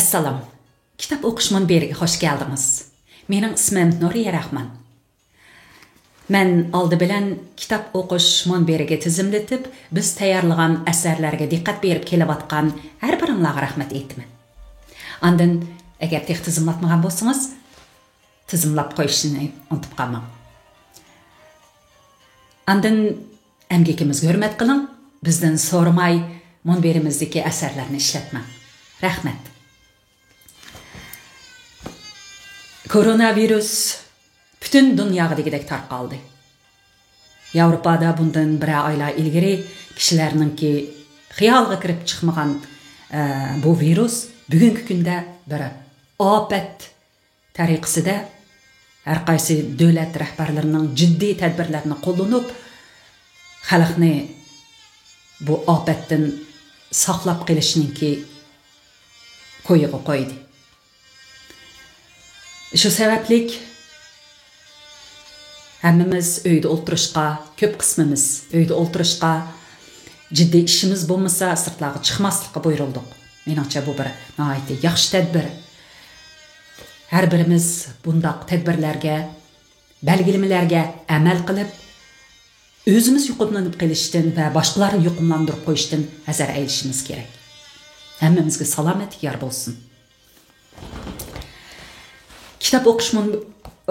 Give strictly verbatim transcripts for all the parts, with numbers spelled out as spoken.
ئەسسالام. كىتاب ئوقۇش مۇنبىرىگە خوش كەلدىڭىز. مېنىڭ ئىسمىم نۇرىيە راخمان. مەن ئالدى بىلەن كىتاب ئوقۇش مۇنبىرىگە تىزىملىتىپ، بىز تەييارلىغان ئەسەرلەرگە دىققەت بېرىپ كېلىۋاتقان ھەر بىرىڭلارغا رەھمەت ئېيتىمەن. ئاندىن، ئەگەر تېخى تىزىملاتمىغان بولسىڭىز، تىزىملاپ قويۇشنى ئۇنتۇپ قالماڭ. ئاندىن ئەمگىكىمىزگە ھۆرمەت قىلىڭ، بىزدىن سورىماي مۇنبىرىمىزدىكى ئەسەرلەرنى ئىشلەتمەڭ. رەھمەت. كورونا ۋىرۇس پۈتۈن دۇنياغا دېگۈدەك تارقالدى. ياۋروپادا بۇندىن بىرەر ئايلار ئىلگىرى كىشىلەرنىڭكى خىيالىغا كىرىپ چىقمىغان، ئە، بۇ ۋىرۇس بۈگۈنكى كۈندە بىر ئاپەت تەرىقىسىدە ھەر قايسى دۆلەت رەھبەرلىرىنىڭ جىددىي تەدبىرلەرنى قوللىنىپ، خەلقنى بۇ ئاپەتتىن ساقلاپ قېلىشنىڭكى كويىغا قويدى. شۇ سەۋەبلىك ھەممىمىز ئۆيدە ئولتۇرۇشقا، كۆپ قىسمىمىز ئۆيدە ئولتۇرۇشقا، جىددىي ئىشىمىز بولمىسا، سىرتلارغا چىقماسلىققا بۇيرۇلدۇق. مېنىڭچە، بۇ بىر ناھايىتى ياخشى تەدبىر. ھەر بىرىمىز بۇنداق تەدبىرلەرگە، بەلگىلىمىلەرگە ئەمەل قىلىپ، ئۆزىمىز يۇقۇملىنىپ قېلىشتىن ۋە باشقىلارنى يۇقۇملاندۇرۇپ قويۇشتىن ھەزەر ئەيلىشىمىز كېرەك. ھەممىمىزگە سالامەتلىك يار بولسۇن. كىتاب ئوقۇش مۇن-،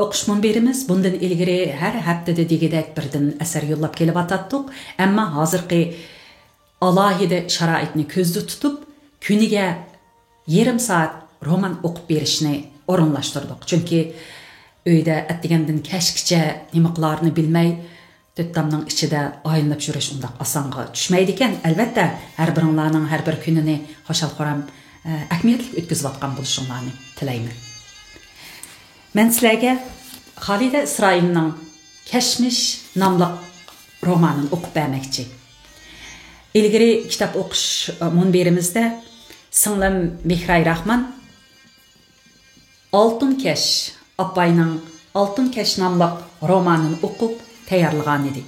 ئوقۇش مۇنبىرىمىز بۇندىن ئىلگىرى ھەر ھەپتىدە دېگۈدەك بىردىن ئەسەر يوللاپ كېلىۋاتاتتۇق، ئەمما ھازىرقى ئالاھىدە شارائىتنى كۆزدە تۇتۇپ، كۈنىگە يېرىم سائەت رومان ئوقۇپ بېرىشنى ئورۇنلاشتۇردۇق. چۈنكى ئۆيدە ئەتىگەندىن كەچكىچە نېمە قىلارىنى بىلمەي، تۆت تامنىڭ ئىچىدە ئايلىنىپ يۈرۈش ئۇنداق ئاسانغا چۈشمەيدىكەن. ئەلۋەتتە، ھەر بىرىڭلارنىڭ ھەر بىر كۈنىنى خۇشال-خۇرام، ئە، ئەھمىيەتلىك ئۆتكۈزۈۋاتقان بولۇشۇڭلارنى تىلەيمەن. مەن سىلەرگە خالىدە ئىسرائىلنىڭ كەشمىش ناملىق رومانىنى ئوقۇپ بەرمەكچى. ئىلگىرى كىتاب ئوقۇش، ئە، مۇنبىرىمىزدە سىڭلىم مېھراي راخمان ئالتۇن كەش، ئاپاينىڭ ئالتۇن كەش ناملىق رومانىنى ئوقۇپ تەييارلىغانىدى.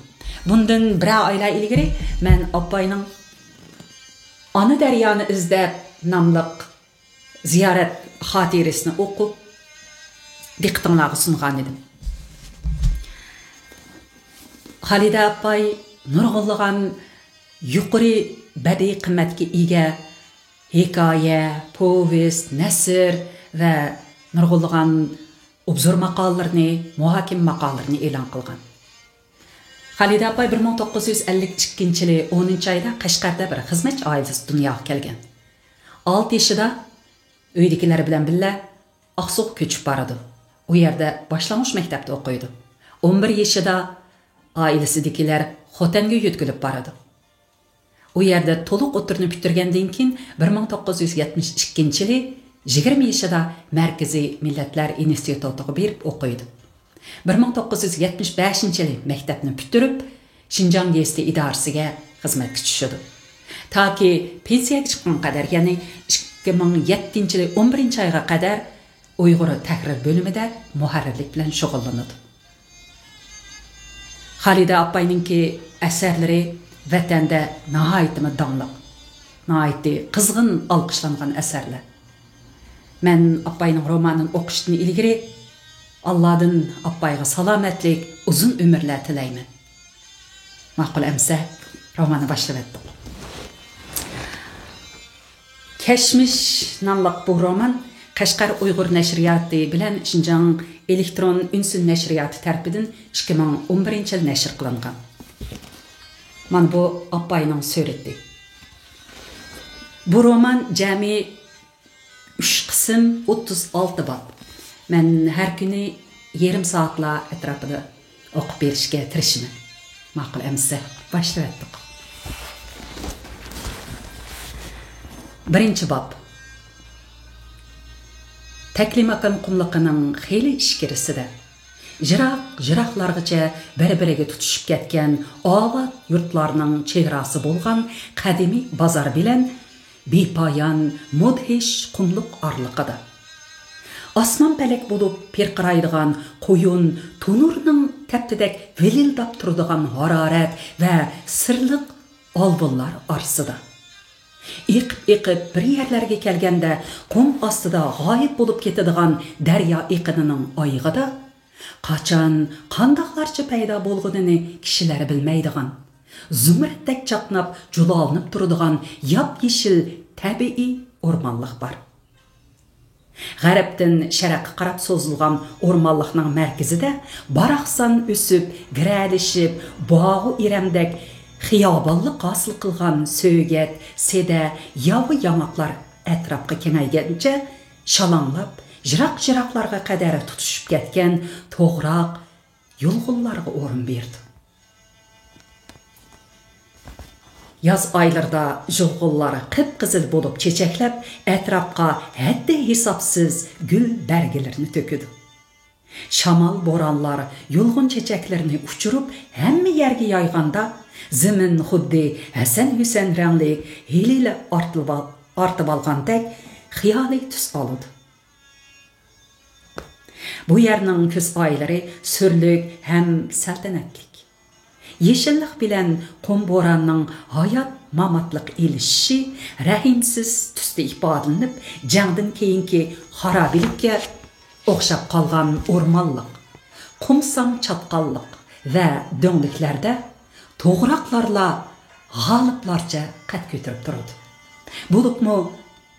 بۇندىن بىرەر ئايلار ئىلگىرى مەن ئاپاينىڭ ئانا دەريانى ئىزدەپ ناملىق زىيارەت خاتىرىسىنى ئوقۇپ، دىققىتىڭلارغا سۇنغانىدىم. خالىدە ئاپاي نۇرغۇنلىغان يۇقىرى بەدىئىي قىممەتكە ئىگە ھېكايە، پوۋېست، نەسر ۋە نۇرغۇنلىغان ئوبزور ماقالىلىرىنى، مۇھاكىمە ماقالىلىرىنى ئېلان قىلغان. خالىدە ئاپاي بىر مىڭ توققۇز يۈز ئەللىك ئىككىنچى يىلى ئونىنچى ئايدا قەشقەردە بىر خىزمەتچى ئائىلىسىدە دۇنياغا كەلگەن. ئالتە يېشىدا ئۆيدىكىلەر بىلەن بىللە ئاقسۇغا كۆچۈپ بارىدۇ. ئۇ يەردە باشلانغۇچ مەكتەپتە ئوقۇيدۇ. ئون بىر يېشىدا ئائىلىسىدىكىلەر خوتەنگە يۆتكىلىپ بارىدۇ. ئۇ يەردە تولۇق ئوتتۇرىنى پۈتتۈرگەندىن كېيىن، بىر مىڭ توققۇز يۈز يەتمىش ئىككىنچى يىلى يىگىرمە يېشىدا مەركىزىي مىللەتلەر ئىنستىتۇتىغا بېرىپ ئوقۇيدۇ. بىر مىڭ توققۇز يۈز يەتمىش بەشىنچى يىلى مەكتەپنى پۈتتۈرۈپ، شىنجاڭ گېزىتى ئىدارىسىگە خىزمەتكە چۈشىدۇ. تاكى پېنسىيەگە چىققانغا قەدەر، يەنى ئىككى مىڭ يەتتىنچى يىلى ئون بىرىنچى ئايغا قەدەر ئۇيغۇر تەھرىر بۆلۈمىدە مۇھەررىرلىك بىلەن شۇغۇللىنىدۇ. خالىدە ئاپاينىڭكى ئەسەرلىرى ۋەتەندە ناھايىتىمۇ داڭلىق، ناھايىتى قىزغىن ئالقىشلانغان ئەسەرلەر. مەن ئاپاينىڭ رومانىنى ئوقۇشتىن ئىلگىرى ئاللادىن ئاپايغا سالامەتلىك، ئۇزۇن ئۆمۈرلەر تىلەيمەن. ماقۇل ئەمىسە، روماننى باشلىۋەتتۇق. كەشمىش ناملىق بۇ رومان قەشقەر ئۇيغۇر نەشرىياتى بىلەن شىنجاڭ ئېلېكترون ئۈنسىن نەشرىياتى تەرىپىدىن ئىككى مىڭ ئون بىرىنچى يىل نەشر قىلىنغان. مانا بۇ ئاپاينىڭ سۈرىتى. بۇ رومان جەمئىي ئۈچ قىسىم، ئوتتۇز ئالتە باب. مەن ھەر كۈنى يېرىم سائەتلا ئەتراپىدا ئوقۇپ بېرىشكە تىرىشىمەن. ماقۇل ئەمىسە، باشلىۋەتتۇق. بىرىنچى باب. تەكلىماكان قۇملۇقىنىڭ خېلى ئىچكىرىسىدە، يىراق-يىراقلارغىچە بىر-بىرىگە تۇتىشىپ كەتكەن ئاۋات يۇرتلارنىڭ چېگراسى بولغان قەدىمىي بازار بىلەن بىپايان مۇدھىش قۇملۇق ئارىلىقىدا، ئاسمان پەلەك بولۇپ پىرقىرايدىغان قويۇن تونۇرنىڭ تەپتىدەك ۋىلىلداپ تۇرىدىغان ھارارەت ۋە سىرلىق ئالۋۇنلار ئارىسىدا، ئېقىپ-ئېقىپ بىر يەرلەرگە كەلگەندە، قۇم ئاستىدا غايىب بولۇپ كېتىدىغان دەريا ئېقىنىنىڭ ئايىغىدا قاچان، قانداقلارچە پەيدا بولغىنىنى كىشىلەر بىلمەيدىغان، زۇمرەتتەك چاقناپ، جۇلالىنىپ تۇرىدىغان ياپيېشىل تەبىئىي ئورمانلىق بار. غەربتىن شەرققە قاراپ سوزۇلغان ئورمانلىقنىڭ مەركىزىدە باراقسان ئۆسۈپ، گىرەلىشىپ، باغۇ ئىرەمدەك خىيابانلىق ھاسىل قىلغان سۆگەت، سېدە، ياۋا ياڭاقلار ئەتراپقا كېڭەيگەنچە شالاڭلاپ، يىراق-يىراقلارغا قەدەر تۇتىشىپ كەتكەن توغراق يۇلغۇنلارغا ئورۇن بېرىدۇ. ياز ئايلىرىدا يۇلغۇنلار قىپقىزىل بولۇپ چېچەكلەپ، ئەتراپقا ھەددى ھېسابسىز گۈل بەرگىلىرىنى تۆكىدۇ. شامال، بورانلار يۇلغۇن چېچەكلىرىنى ئۇچۇرۇپ، ھەممە يەرگە يايغاندا، زېمىن خۇددى ھەسەن-ھۈسەن رەڭلىك ھېلىلا ئارتىۋال-، ئارتىۋالغاندەك خىيالىي تۈس ئالىدۇ. بۇ يەرنىڭ كۈز ئايلىرى سۈرلۈك ھەم سەلتەنەتلىك. يېشىللىق بىلەن قۇم بوراننىڭ ھايات-ماماتلىق ئېلىشىشى رەھىمسىز تۈستە ئىپادىلىنىپ، جەڭدىن كېيىنكى خارابىلىككە ئوخشاپ قالغان ئورمانلىق، قۇمساڭ چاتقاللىق ۋە دۆڭلۈكلەردە توغراقلارلا غالىبلارچە قەد كۆتۈرۈپ تۇرىدۇ. بولۇپمۇ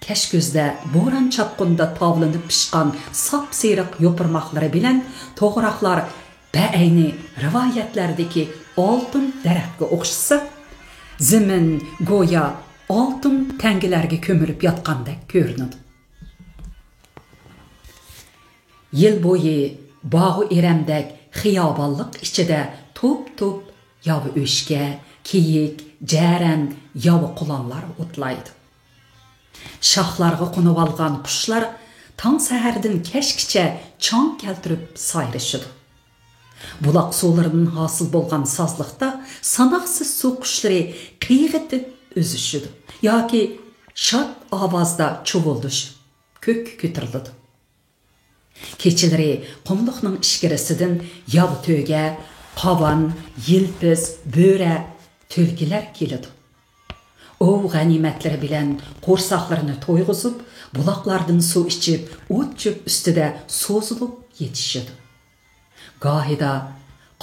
كەچ كۈزدە بوران-چاپقۇندا تاۋلىنىپ پىشقان ساپسېرىق يوپۇرماقلىرى بىلەن توغراقلار بەئەينى رىۋايەتلەردىكى ئالتۇن دەرەخكە ئوخشىسا، زېمىن گويا ئالتۇن تەڭگىلەرگە كۆمۈلۈپ ياتقاندەك كۆرۈنىدۇ. يىل بويى باغۇ ئىرەمدەك خىيابانلىق ئىچىدە توپ-توپ ياۋا ئۆچكە، كېيىك، جەرەن، ياۋا قۇلانلار ئوتلايدۇ. شاخلارغا قونۇۋالغان قۇشلار تاڭ سەھەردىن كەچكىچە چاڭ كەلتۈرۈپ سايرىشىدۇ. بۇلاق سۇلىرىدىن ھاسىل بولغان سازلىقتا ساناقسىز سۇ قۇشلىرى قىيغىتىپ ئۈزۈشىدۇ ياكى شاد ئاۋازدا چۇۋۇلدىشىپ كۆككە كۆتۈرۈلىدۇ. كېچىلىرى قۇملۇقنىڭ ئىچكىرىسىدىن ياۋا تۆگە، قاۋان، يىلپىز، بۆرە، تۈلكىلەر كېلىدۇ. ئوۋ غەنىيمەتلىرى بىلەن قورساقلىرىنى تويغۇزۇپ، بۇلاقلاردىن سۇ ئىچىپ، ئوت-چۆپ ئۈستىدە سوزۇلۇپ يېتىشىدۇ. گاھىدا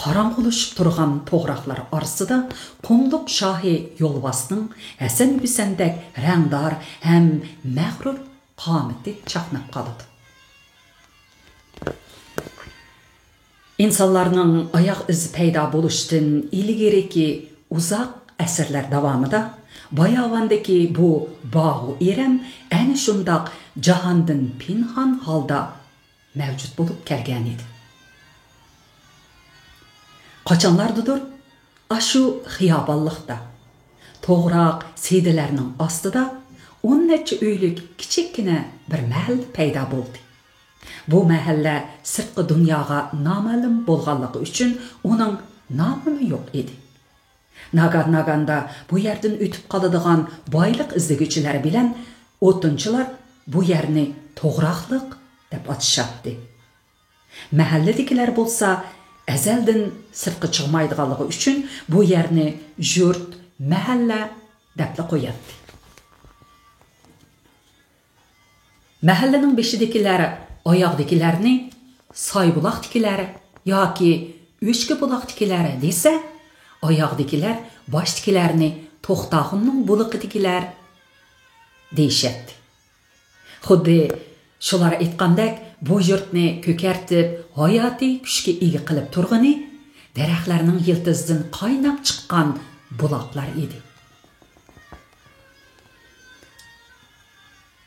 قاراڭغۇلىشىپ تۇرغان توغراقلار ئارىسىدا قۇملۇق شاھى يولۋاسنىڭ ھەسەن-ھۈسەندەك رەڭدار ھەم مەغرۇر قامىتى چاقناپ قالىدۇ. ئىنسانلارنىڭ ئاياغ ئىزى پەيدا بولۇشتىن ئىلگىرىكى ئۇزاق ئەسىرلەر داۋامىدا باياۋاندىكى بۇ باغۇ ئىرەم ئەنە شۇنداق جاھاندىن پىنھان ھالدا مەۋجۇت بولۇپ كەلگەنىدى. قاچانلاردىدۇر ئاشۇ خىيابانلىقتا، توغراق سېدىلەرنىڭ ئاستىدا ئون نەچچە ئۆيلۈك كىچىككىنە بىر مەھەللە پەيدا بولدى. بۇ مەھەللە سىرتقى دۇنياغا نامەلۇم بولغانلىقى ئۈچۈن ئۇنىڭ نامىمۇ يوق ئىدى. ناگان-ناگاندا بۇ يەردىن ئۆتۈپ قالىدىغان بايلىق ئىزدىگۈچىلەر بىلەن ئوتۇنچىلار بۇ يەرنى توغراقلىق دەپ ئاتىشاتتى. مەھەللىدىكىلەر بولسا ئەزەلدىن سىرتقا چىقمايدىغانلىقى ئۈچۈن بۇ يەرنى يۇرت، مەھەللە دەپلا قوياتتى. مەھەللىنىڭ بېشىدىكىلەر ئاياغدىكىلەرنى سايبۇلاقتىكىلەر ياكى ئۆچكە بۇلاقتىكىلەر دېسە، ئاياغدىكىلەر باشتىكىلەرنى توختاخۇننىڭ بۇلىقىدىكىلەر دېيىشەتتى. خۇددى شۇلار ئېيتقاندەك، بۇ يۇرتنى كۆكەرتىپ، ھاياتىي كۈچكە ئىگە قىلىپ تۇرغىنى دەرەخلەرنىڭ يىلتىزىدىن قايناپ چىققان بۇلاقلار ئىدى.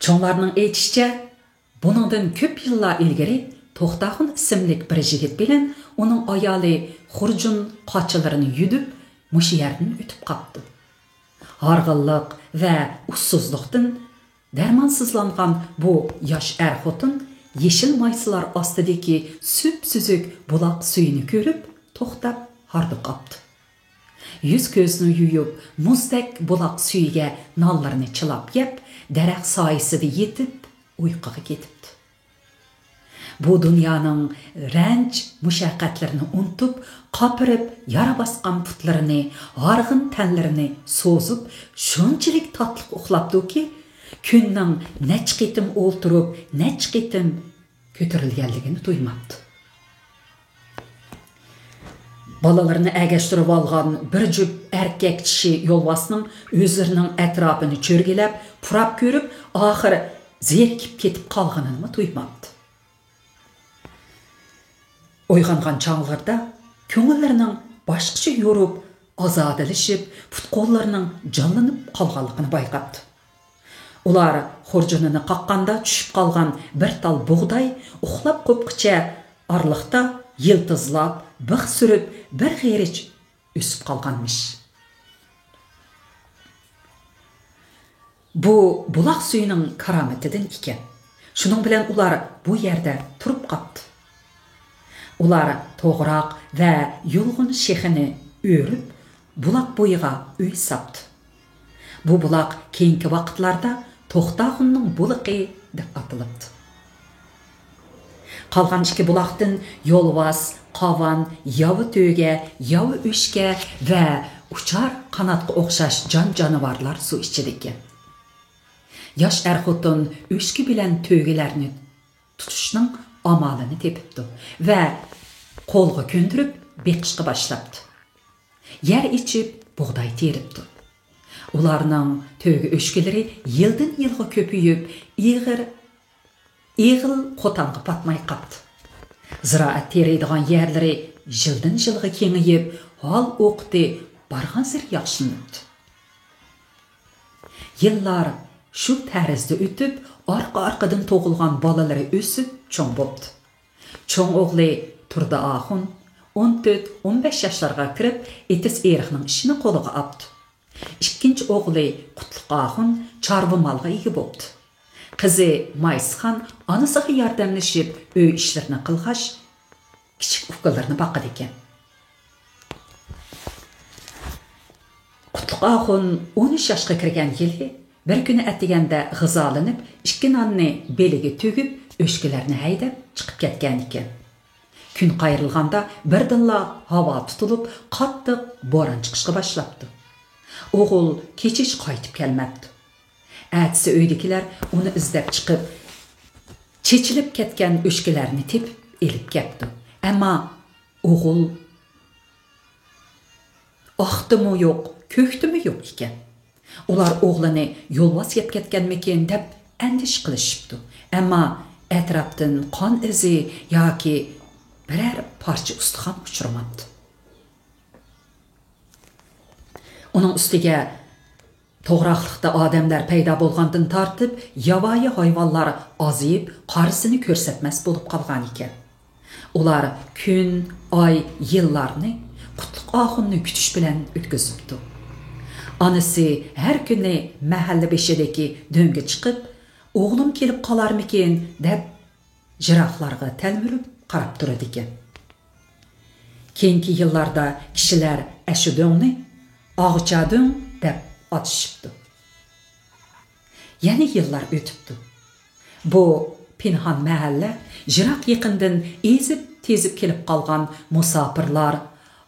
چوڭلارنىڭ ئېيتىشىچە، بۇنىڭدىن كۆپ يىللار ئىلگىرى توختاخۇن ئىسىملىك بىر يىگىت بىلەن ئۇنىڭ ئايالى خۇرجۇن قاچىلىرىنى يۈدۈپ، مۇشۇ يەردىن ئۆتۈپ قاپتۇ. ھارغىنلىق ۋە ئۇسسۇزلۇقتىن دەرمانسىزلانغان بۇ ياش ئەر-خوتۇن يېشىل مايسىلار ئاستىدىكى سۈپسۈزۈك بۇلاق سۈيىنى كۆرۈپ، توختاپ ھاردۇق قاپتۇ. يۈز-كۆزىنى يۇيۇپ، مۇزدەك بۇلاق سۈيىگە نانلىرىنى چىلاپ يەپ، دەرەخ سايىسىدا يېتىپ، ئۇيقۇغا كېتىپتۇ. بۇ دۇنيانىڭ رەنج، مۇشەققەتلىرىنى ئۇنتۇپ، قاپىرىپ يارا باسقان پۇتلىرىنى، ھارغىن تەنلىرىنى سوزۇپ، شۇنچىلىك تاتلىق ئۇخلاپتۇكى، كۈننىڭ نەچچە قېتىم ئولتۇرۇپ، نەچچە قېتىم كۆتۈرۈلگەنلىكىنى تۇيماپتۇ. بالىلىرىنى ئەگەشتۈرۈۋالغان بىر جۈپ ئەركەك چىشى يولۋاسنىڭ ئۆزلىرىنىڭ ئەتراپىنى چۆرگىلەپ، پۇراپ كۆرۈپ، ئاخىر زېرىكىپ كېتىپ قالغىنىنىمۇ تۇيماپتۇ. ئويغانغان چاغلىرىدا كۆڭۈللىرىنىڭ باشقىچە يورۇپ، ئازادىلىشىپ، پۇت-قوللىرىنىڭ جانلىنىپ قالغانلىقىنى بايقاپتۇ. ئۇلار خۇرجۇنىنى قاققاندا چۈشۈپ قالغان بىر تال بۇغداي ئۇخلاپ قوپقىچە ئارىلىقتا يىلتىزلاپ، بىخ سۈرۈپ، بىر غېرىچ ئۆسۈپ قالغانمىش. بۇ بۇلاق سۈيىنىڭ كارامىتىدىن ئىكەن. شۇنىڭ بىلەن ئۇلار بۇ يەردە تۇرۇپ قاپتۇ. ئۇلار توغراق ۋە يۇلغۇن شېخىنى ئۆرۈپ، بۇلاق بويىغا ئۆي ساپتۇ. بۇ بۇلاق كېيىنكى ۋاقىتلاردا توختاخۇننىڭ بۇلىقى دەپ ئاتىلىپتۇ. قالغان ئىككى بۇلاقتىن يولۋاس، قاۋان، ياۋا تۆگە، ياۋا ئۆچكە ۋە ئۇچار قاناتقا ئوخشاش جان-جانىۋارلار سۇ ئىچىدىكەن. ياش ئەر-خوتۇن ئۆچكە بىلەن تۆگىلەرنى تۇتۇشنىڭ ئامالىنى تېپىپتۇ ۋە قولغا كۆندۈرۈپ بېقىشقا باشلاپتۇ. يەر ئېچىپ، بۇغداي تېرىپتۇ. ئۇلارنىڭ تۆگە ئۆچكىلىرى يىلدىن يىلغا كۆپىيىپ، ئېغىر، ئېغىل قوتانغا پاتماي قاپتۇ. زىرائەت تېرىيدىغان يەرلىرى يىلدىن يىلغا كېڭىيىپ، ھال ئوقىتى بارغانسېرى ياخشىلىنىپتۇ. يىللار شۇ تەرزدە ئۆتۈپ، ئارقا-ئارقىدىن تۇغۇلغان بالىلىرى ئۆسۈپ چوڭ بوپتۇ. چوڭ ئوغلى تۇردى ئاخۇن ئون تۆت، ئون بەش ياشلارغا كىرىپ، ئېتىز-ئېرىقنىڭ ئىشىنى قولىغا ئاپتۇ. ئىككىنچى ئوغلى قۇتلۇق ئاخۇن چارۋا مالغا ئىگە بوپتۇ. قىزى مايسىخان ئانىسىغا ياردەملىشىپ، ئۆي ئىشلىرىنى قىلغاچ، كىچىك ئۇكىلىرىنى باقىدىكەن. قۇتلۇق ئاخۇن ئون ئۈچ ياشقا كىرگەن يىلى بىر كۈنى ئەتىگەندە غىزالىنىپ، ئىككى ناننى بېلىگە تۈگۈپ، ئۆچكىلەرنى ھەيدەپ چىقىپ كەتكەنىكەن. كۈن قايرىلغاندا بىردىنلا ھاۋا تۇتۇلۇپ، قاتتىق بوران چىقىشقا باشلاپتۇ. ئوغۇل كېچىچە قايتىپ كەلمەپتۇ. ئەتىسى ئۆيدىكىلەر ئۇنى ئىزدەپ چىقىپ، چېچىلىپ كەتكەن ئۆچكىلەرنى تېپىپ ئېلىپ كەپتۇ. ئەمما ئوغۇل ئاقتىمۇ يوق، كۆكتىمۇ يوق ئىكەن. ئۇلار ئوغلىنى يولۋاس يەپ كەتكەنمىكىن دەپ ئەندىشە قىلىشىپتۇ. ئەمما ئەتراپتىن قان ئىزى ياكى بىرەر پارچە ئۇستىخان ئۇچرىماپتۇ. ئۇنىڭ ئۈستىگە توغراقلىقتا ئادەملەر پەيدا بولغاندىن تارتىپ، ياۋايى ھايۋانلار ئازىيىپ، قارىسىنى كۆرسەتمەس بولۇپ قالغانىكەن. ئۇلار كۈن، ئاي، يىللارنى قۇتلۇق ئاخۇننى كۈتۈش بىلەن ئۆتكۈزۈپتۇ. ئانىسى ھەر كۈنى مەھەللە بېشىدىكى دۆڭگە چىقىپ، «ئوغلۇم كېلىپ قالارمىكىن؟» دەپ، يىراقلارغا تەلمۈرۈپ قاراپ تۇرىدىكەن. كېيىنكى يىللاردا كىشىلەر ئەشۇ دۆڭنى ئاغۇچا دۆڭ دەپ ئاتىشىپتۇ. يەنە يىللار ئۆتۈپتۇ. بۇ پىنھان مەھەللە يىراق-يېقىندىن ئېزىپ-تېزىپ كېلىپ قالغان مۇساپىرلار،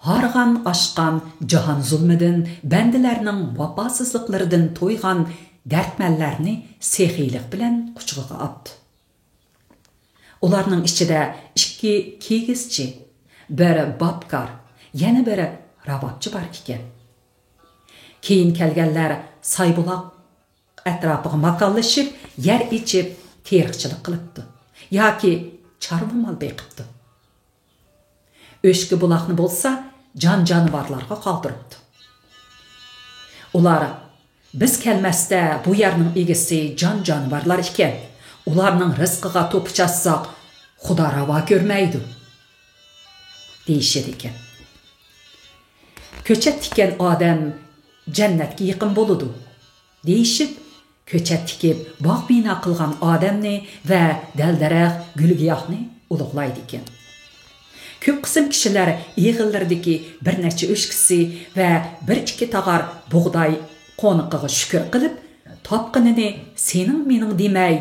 ھارغان ئاشقان جاھان زۇلمىدىن، بەندىلەرنىڭ ۋاپاسىزلىقلىرىدىن تويغان دەردمەنلەرنى سېخىيلىق بىلەن قۇچىقىغا ئاپتۇ. ئۇلارنىڭ ئىچىدە ئىككى كىگىزچى، بىر بابكار، يەنە بىر راۋابچى بار ئىكەن. كېيىن كەلگەنلەر سايبۇلاق ئەتراپىغا ماكانلىشىپ، يەر ئېچىپ تېرىقچىلىق قىلىپتۇ ياكى چارۋا مال بېقىپتۇ. ئۆچكە بۇلاقنى بولسا جان-جانىۋارلارغا قالدۇرۇپتۇ. ئۇلار، «بىز كەلمەستە بۇ يەرنىڭ ئىگىسى جان-جانىۋارلار ئىكەن، ئۇلارنىڭ رىزقىغا توپا چاچساق، خۇدا راۋا كۆرمەيدۇ» دېيىشىدىكەن. «كۆچەت تىككەن ئادەم جەننەتكە يېقىن بولىدۇ» دېيىشىپ، كۆچەت تىكىپ، باغ بىنا قىلغان ئادەمنى ۋە دەل-دەرەخ، گۈل-گىياھنى ئۇلۇغلايدىكەن. كۆپ قىسىم كىشىلەر ئېغىللىرىدىكى بىر نەچچە ئۆچكىسى ۋە بىر ئىككى تاغار بۇغداي قونىقىغا شۈكۈر قىلىپ، تاپقىنىنى سېنىڭ-مېنىڭ دېمەي،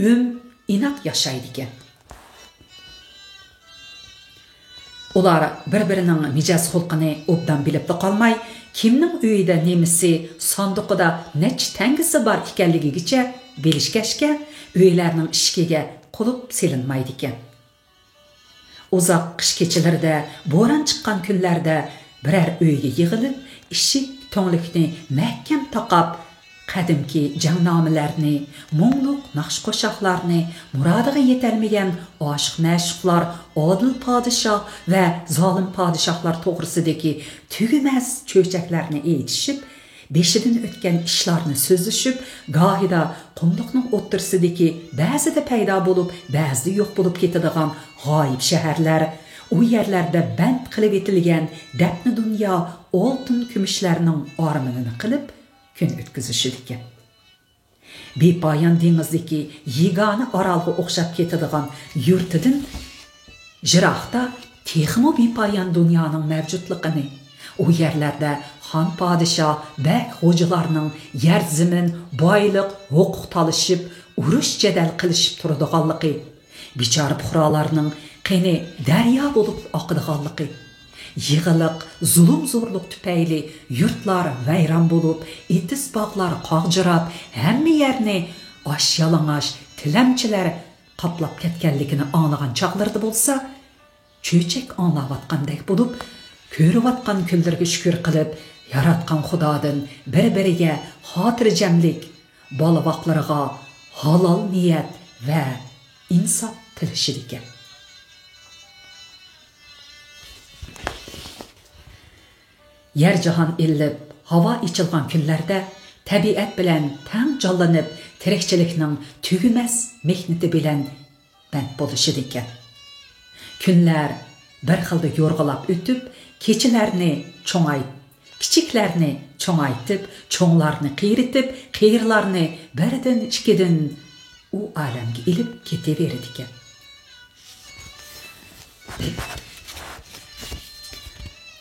ئۆم ئىناق ياشايدىكەن. ئۇلار بىر-بىرىنىڭ مىجەز-خۇلقىنى ئوبدان بىلىپلا قالماي، كىمنىڭ ئۆيىدە نېمىسى، ساندۇقىدا نەچچە تەڭگىسى بار ئىكەنلىكىگىچە بىلىشكەچكە، ئۆيلەرنىڭ ئىشىكىگە قۇلۇپ سېلىنمايدىكەن. ئۇزاق قىش كېچىلىرىدە، بوران چىققان كۈنلەردە بىرەر ئۆيگە يىغىلىپ، ئىشىك تۈڭلۈكنى مەھكەم تاقاپ، قەدىمكى جەڭنامىلەرنى، مۇڭلۇق ناخشا-قوشاقلارنى، مۇرادىغا يېتەلمىگەن ئاشىق-مەشۇقلار ئادىل پادىشاھ ۋە زالىم پادىشاھلار توغرىسىدىكى تۈگىمەس چۆچەكلەرنى ئېيتىشىپ، بېشىدىن ئۆتكەن ئىشلارنى سۆزلىشىپ، گاھىدا قۇملۇقنىڭ ئوتتۇرىسىدىكى، بەزىدە پەيدا بولۇپ، بەزىدە يوق بولۇپ كېتىدىغان غايىب شەھەرلەر، ئۇ يەرلەردە بەند قىلىۋېتىلگەن دەپنە دۇنيا ئالتۇن كۈمۈشلەرنىڭ ئارمىنىنى قىلىپ، كۈن ئۆتكۈزۈشىدىكەن. بىپايان دېڭىزدىكى يېگانە ئارالغا ئوخشاپ كېتىدىغان يۇرتىدىن يىراقتا تېخىمۇ بىپايان دۇنيانىڭ مەۋجۇتلۇقىنى، ئۇ يەرلەردە خان پادىشاھ، بەگ غوجىلارنىڭ يەر زېمىن، بايلىق، ھوقۇق تالىشىپ، ئۇرۇش جەدەل قىلىشىپ تۇرىدىغانلىقى، بىچارە پۇقرالارنىڭ قېنى دەريا بولۇپ ئاقىدىغانلىقى، يىغىلىق، زۇلۇم-زورلۇق تۈپەيلى يۇرتلار ۋەيران بولۇپ، ئېتىز باغلار قاغجىراپ، ھەممە يەرنى ئاش-يالىڭاچ تىلەمچىلەر قاپلاپ كەتكەنلىكىنى ئاڭلىغان چاغلىرىدا بولسا، چۆچەك ئاڭلاۋاتقاندەك بولۇپ، كۆرۈۋاتقان كۈنلىرىگە شۈكۈر قىلىپ، ياراتقان خۇدادىن بىر-بىرىگە خاتىرجەملىك، بالا-ۋاقلىرىغا ھالال نىيەت ۋە ئىنساپ تىلىشىدىكەن. يەر-جاھان ئىللىپ، ھاۋا ئېچىلغان كۈنلەردە تەبىئەت بىلەن تەڭ جانلىنىپ، تىرىكچىلىكنىڭ تۈگىمەس مېھنىتى بىلەن بەند بولۇشىدىكەن. كۈنلەر بىر خىلدا يورغىلاپ ئۆتۈپ، كېچىلەرنى چوڭايت-، كىچىكلەرنى چوڭايتىپ، چوڭلارنى قېرىتىپ، قېرىلارنى بىردىن، ئىككىدىن ئۇ ئالەمگە ئېلىپ كېتىۋېرىدىكەن.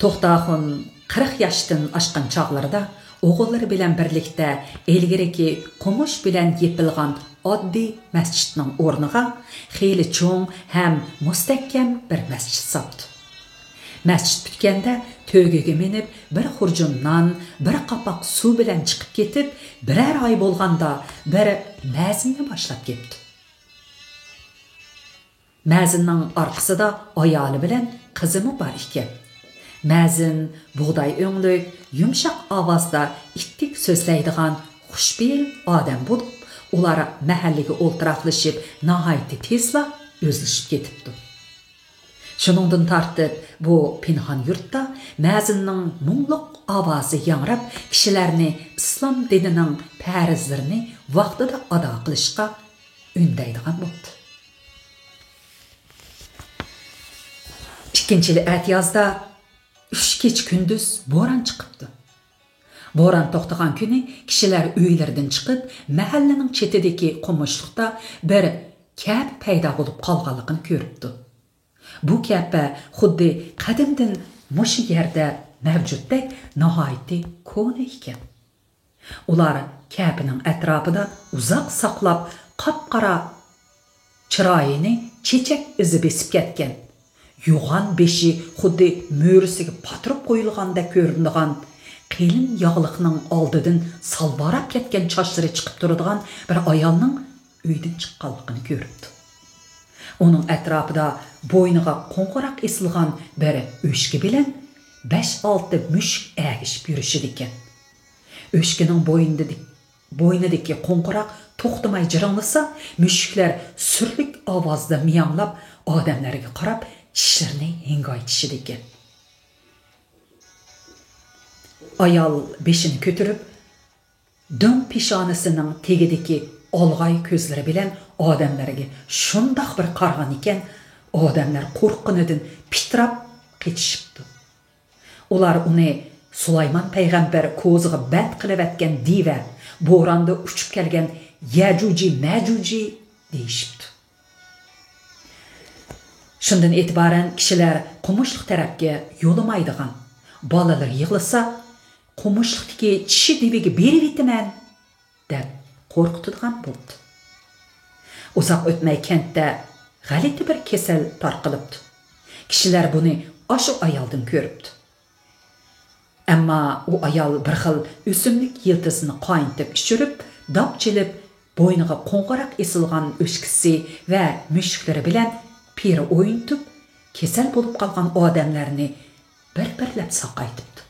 توختاخۇن قىرىق ياشتىن ئاشقان چاغلىرىدا ئوغۇللىرى بىلەن بىرلىكتە ئىلگىرىكى قومۇش بىلەن يېپىلغان ئاددىي مەسچىتنىڭ ئورنىغا خېلى چوڭ ھەم مۇستەھكەم بىر مەسچىت ساپتۇ. مەسچىت پۈتكەندە تۆگىگە مىنىپ، بىر خۇرجۇن نان، بىر قاپاق سۇ بىلەن چىقىپ كېتىپ، بىرەر ئاي بولغاندا بىر مەزىننى باشلاپ كەپتۇ. مەزىننىڭ ئارقىسىدا ئايالى بىلەن قىزىمۇ بار ئىكەن. مەزىن بۇغداي ئۆڭلۈك، يۇمشاق ئاۋازدا ئىتتىك سۆزلەيدىغان خۇشپېئىل ئادەم بولۇپ، ئۇلار مەھەللىگە ئولتۇراقلىشىپ، ناھايىتى تېزلا ئۆزلىشىپ كېتىپتۇ. شۇنىڭدىن تارتىپ بۇ پىنھان يۇرتتا مەزىننىڭ مۇڭلۇق ئاۋازى ياڭراپ، كىشىلەرنى ئىسلام دىنىنىڭ پەرزلىرىنى ۋاقتىدا ئادا قىلىشقا ئۈندەيدىغان بوپتۇ. ئىككىنچى يىلى ئەتىيازدا ئۈچ كېچە-كۈندۈز بوران چىقىپتۇ. بوران توختىغان كۈنى كىشىلەر ئۆيلىرىدىن چىقىپ، مەھەللىنىڭ چېتىدىكى قومۇشلۇقتا بىر كەپە پەيدا بولۇپ قالغانلىقىنى كۆرۈپتۇ. بۇ كەپە خۇددى قەدىمدىن مۇشۇ يەردە مەۋجۇتتەك ناھايىتى كونا ئىكەن. ئۇلار كەپىنىڭ ئەتراپىدا ئۇزاق ساقلاپ، قاپقارا چىرايىنى چېچەك ئىزى بېسىپ كەتكەن، يوغان بېشى خۇددى مۈرىسىگە پاتۇرۇپ قويۇلغاندەك كۆرۈنىدىغان، قېلىن ياغلىقنىڭ ئالدىدىن سالۋاراپ كەتكەن چاچلىرى چىقىپ تۇرىدىغان بىر ئايالنىڭ ئۆيدىن چىققانلىقىنى كۆرۈپتۇ. ئۇنىڭ ئەتراپىدا بوينىغا قوڭغۇراق ئېسىلغان بىر ئۆشكە بىلەن بەش-ئالتە مۈشۈك ئەگىشىپ يۈرۈشىدىكەن. ئۆشكىنىڭ بوينىدىكى، بوينىدىكى قوڭغۇراق توختىماي جىرىڭلىسا، مۈشۈكلەر سۈرلۈك ئاۋازدا مىياڭلاپ، ئادەملەرگە قاراپ چىشلىرىنى ھىڭگايتىشىدىكەن. ئايال بېشىنى كۆتۈرۈپ، دۆڭ پېشانىسىنىڭ تېگىدىكى ئالغاي كۆزلىرى بىلەن ئادەملەرگە شۇنداق بىر قارىغان ئىكەن، ئادەملەر قورققىنىدىن پىتىراپ قېچىشىپتۇ. ئۇلار ئۇنى سۇلايمان پەيغەمبەر كوزىغا بەند قىلىۋەتكەن دىۋە، بوراندا ئۇچۇپ كەلگەن يەجۇجى مەجۇجى دېيىشىپتۇ. شۇندىن ئېتىبارەن كىشىلەر قومۇشلۇق تەرەپكە يولىمايدىغان، بالىلىرى يىغلىسا، «قومۇشلۇقتىكى چىشى دىۋىگە بېرىۋېتىمەن» دەپ قورقۇتىدىغان بوپتۇ. ئۇزاق ئۆتمەي كەنتتە غەلىتە بىر كېسەل تارقىلىپتۇ. كىشىلەر بۇنى ئاشۇ ئايالدىن كۆرۈپتۇ. ئەمما ئۇ ئايال بىر خىل ئۆسۈملۈك يىلتىزىنى قاينىتىپ ئىچۈرۈپ، داپ چېلىپ، بوينىغا قوڭغۇراق ئېسىلغان ئۆچكىسى ۋە مۈشۈكلىرى بىلەن پىرە ئوينىتىپ، كېسەل بولۇپ قالغان ئادەملەرنى بىر-بىرلەپ ساقايتىپتۇ.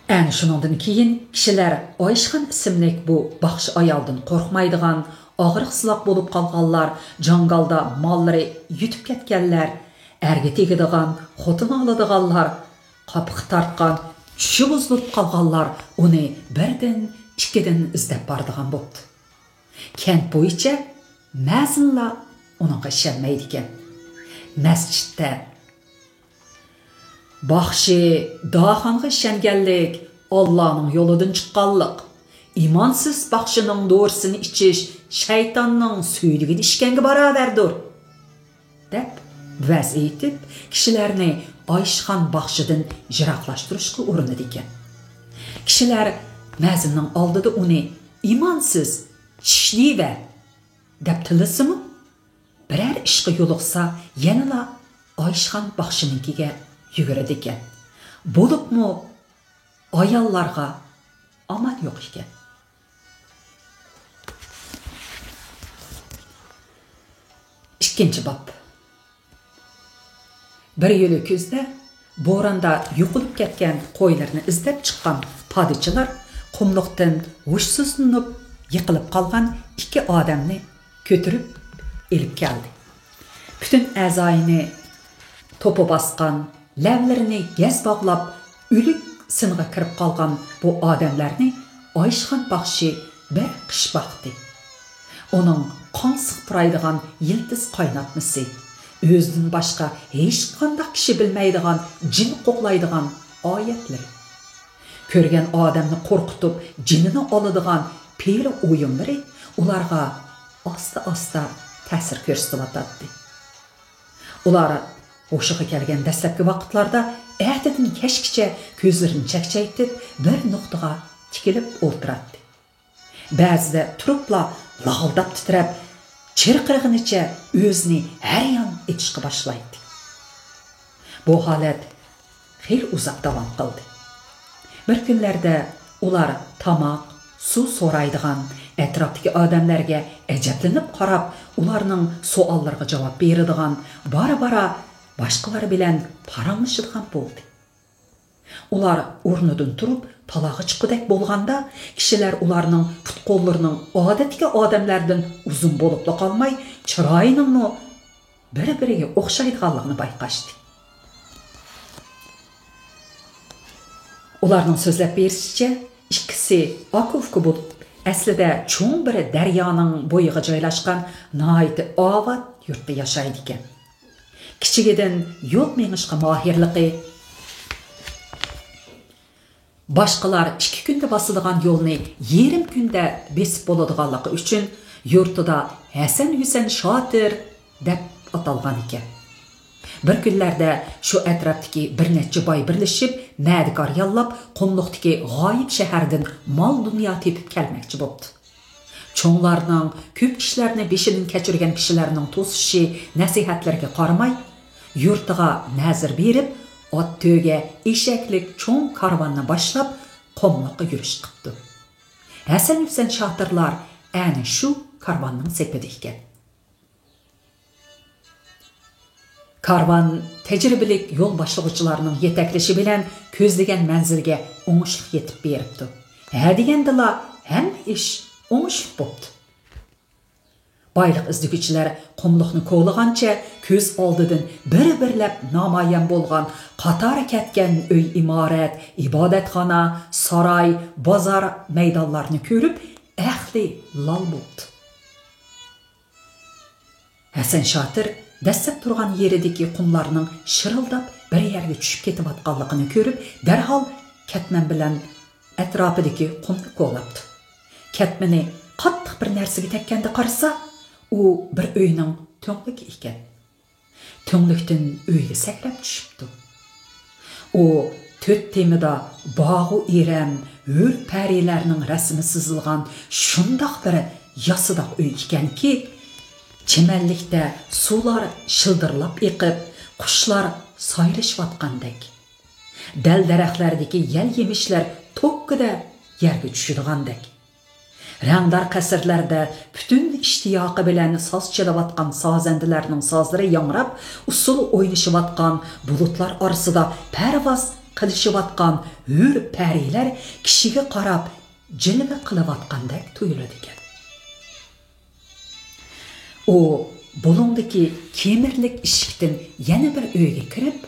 ئەنە شۇنىڭدىن كېيىن كىشىلەر ئايشخان ئىسىملىك بۇ باخشى ئايالدىن قورقمايدىغان، ئاغرىقسىزلاق بولۇپ قالغانلار، جاڭگالدا ماللىرى يۈتۈپ كەتكەنلەر، ئەرگە تېگىدىغان، خوتۇن ئالىدىغانلار، قاپىقى تارتقان، چۈشى بۇزۇلۇپ قالغانلار ئۇنى بىردىن، ئىككىدىن ئىزدەپ بارىدىغان بوپتۇ. كەنت بويىچە مەزىنلار ئۇنىڭغا ئىشەنمەيدىكەن. مەسچىتتە، «باخشى داخانغا ئىشەنگەنلىك ئاللانىڭ يولىدىن چىققانلىق، ئىمانسىز باخشىنىڭ دورىسىنى ئىچىش شەيتاننىڭ سۈيدۈكىنى ئىچكەنگە باراۋەردۇر» دەپ ۋەز ئېيتىپ، كىشىلەرنى ئايشخان باخشىدىن يىراقلاشتۇرۇشقا ئۇرۇنىدىكەن. كىشىلەر مەزىننىڭ ئالدىدا ئۇنى «ئىمانسىز، چىشلىۋە» دەپ تىللىسىمۇ، بىرەر ئىشقا يولۇقسا، يەنىلا ئايشخان باخشىنىڭكىگە يۈگۈرىدىكەن. بولۇپمۇ ئاياللارغا ئامال يوق ئىكەن. ئىككىنچى باب. بىر يىلى كۈزدە بوراندا يوقىلىپ كەتكەن قويلىرىنى ئىزدەپ چىققان پادىچىلار قۇملۇقتىن ھوشسىزلىنىپ يىقىلىپ قالغان ئىككى ئادەمنى كۆتۈرۈپ ئېلىپ كەلدى. پۈتۈن ئەزايىنى توپا باسقان، لەۋلىرىنى گەز باغلاپ، ئۆلۈك سىنىغا كىرىپ قالغان بۇ ئادەملەرنى ئايشخان باخشى بىر قىش باقتى. ئۇنىڭ قاڭسىق پۇرايدىغان يىلتىز قايناتمىسى، ئۆزىدىن باشقا ھېچقانداق كىشى بىلمەيدىغان جىن قوغلايدىغان ئايەتلىرى، كۆرگەن ئادەمنى قورقۇتۇپ، جېنىنى ئالىدىغان پېرى ئويۇنلىرى ئۇلارغا ئاستا-ئاستا تەسىر كۆرسىتىۋاتاتتى. ئۇلار ھوشىغا كەلگەن دەسلەپكى ۋاقىتلاردا ئەتىدىن كەچكىچە كۆزلىرىنى چەكچەيتىپ، بىر نۇقتىغا تىكىلىپ ئولتۇراتتى. بەزىدە تۇرۇپلا لاغىلداپ تىترەپ، چىرقىرىغىنىچە ئۆزىنى ھەر يان ئېتىشقا باشلايتتى. بۇ ھالەت خېلى ئۇزاق داۋام قىلدى. بىر كۈنلەردە ئۇلار تاماق، سۇ سورايدىغان، ئەتراپتىكى ئادەملەرگە ئەجەبلىنىپ قاراپ، ئۇلارنىڭ سوئاللىرىغا جاۋاب بېرىدىغان، بارا-بارا باشقىلار بىلەن پاراڭلىشىدىغان بولدى. ئۇلار ئورنىدىن تۇرۇپ، تالاغا چىققۇدەك بولغاندا، كىشىلەر ئۇلارنىڭ پۇت-قوللىرىنىڭ ئادەتتىكى ئادەملەردىن ئۇزۇن بولۇپلا قالماي، چىرايىنىڭمۇ بىر-بىرىگە ئوخشايدىغانلىقىنى بايقاشتى. ئۇلارنىڭ سۆزلەپ بېرىشىچە، ئىككىسى ئاكا-ئۇكا بولۇپ، ئەسلىدە چوڭ بىر دەريانىڭ بويىغا جايلاشقان ناھايىتى ئاۋات يۇرتتا ياشايدىكەن. كىچىكىدىن يول مېڭىشقا ماھىرلىقى، باشقىلار ئىككى كۈندە باسىدىغان يولنى يېرىم كۈندە بېسىپ بولىدىغانلىقى ئۈچۈن يۇرتىدا ھەسەن-ھۈسەن شاتىر دەپ ئاتالغان ئىكەن. بىر كۈنلەردە شۇ ئەتراپتىكى بىر نەچچە باي بىرلىشىپ، مەدىكار ياللاپ، قۇملۇقتىكى غايىب شەھەردىن مال-دۇنيا تېپىپ كەلمەكچى بوپتۇ. چوڭلارنىڭ، كۆپ ئىشلارنى بېشىدىن كەچۈرگەن كىشىلەرنىڭ توسۇشى، نەسىھەتلىرىگە قارىماي، يۇرتىغا نەزىر بېرىپ، ئات تۆگە، ئېشەكلىك چوڭ كارۋاننى باشلاپ، قۇملۇققا يۈرۈش قىپتۇ. ھەسەن-ھۈسەن شاتىرلار ئەنە شۇ كارۋاننىڭ سېپىدە ئىكەن. كارۋان تەجرىبىلىك يول باشلىغۇچىلارنىڭ يېتەكلىشى بىلەن كۆزلىگەن مەنزىلگە ئوڭۇشلۇق يېتىپ بېرىپتۇ. ھە دېگەندىلا ھەممە ئىش ئوڭۇشلۇق بوپتۇ. بايلىق ئىزدىگۈچىلەر قۇملۇقنى كولىغانچە كۆز ئالدىدىن بىر-بىرلەپ نامايان بولغان قاتارى كەتكەن ئۆي-ئىمارەت، ئىبادەتخانا، ساراي، بازار، مەيدانلارنى كۆرۈپ ئەقلى لال بوپتۇ. ھەسەن شاتىر دەسسەپ تۇرغان يېرىدىكى قۇملارنىڭ شىرىلداپ بىر يەرگە چۈشۈپ كېتىۋاتقانلىقىنى كۆرۈپ، دەرھال كەتمەن بىلەن ئەتراپىدىكى قۇمنى كولاپتۇ. كەتمىنى قاتتىق بىر نەرسىگە تەگكەندە قارىسا، ئۇ بىر ئۆينىڭ تۈڭلۈكى ئىكەن. تۈڭلۈكتىن ئۆيگە سەكرەپ چۈشۈپتۇ. ئۇ تۆت تېمىدا باغۇ ئېرەن، ھۆر پەرىلەرنىڭ رەسىمى سىزىلغان شۇنداق بىر ياسىداق ئۆي ئىكەنكى، چىمەنلىكتە سۇلار شىلدىرلاپ ئېقىپ، قۇشلار سايرىشىۋاتقاندەك. دەل-دەرەخلەردىكى يەل-يېمىشلەر توككىدە يەرگە چۈشىدىغاندەك. رەڭدار قەسىرلەردە پۈتۈن ئىشتىياقى بىلەن ساز چېلىۋاتقان سازەندىلەرنىڭ سازلىرى ياڭراپ، ئۇسسۇل ئوينىشىۋاتقان بۇلۇتلار ئارىسىدا پەرۋاز قىلىشىۋاتقان ھۆر پەرىلەر كىشىگە قاراپ جىلۋە قىلىۋاتقاندەك تۇيۇلىدىكەن. ئۇ بۇلۇڭدىكى كېمىرلىك ئىشىكتىن يەنە بىر ئۆيگە كىرىپ،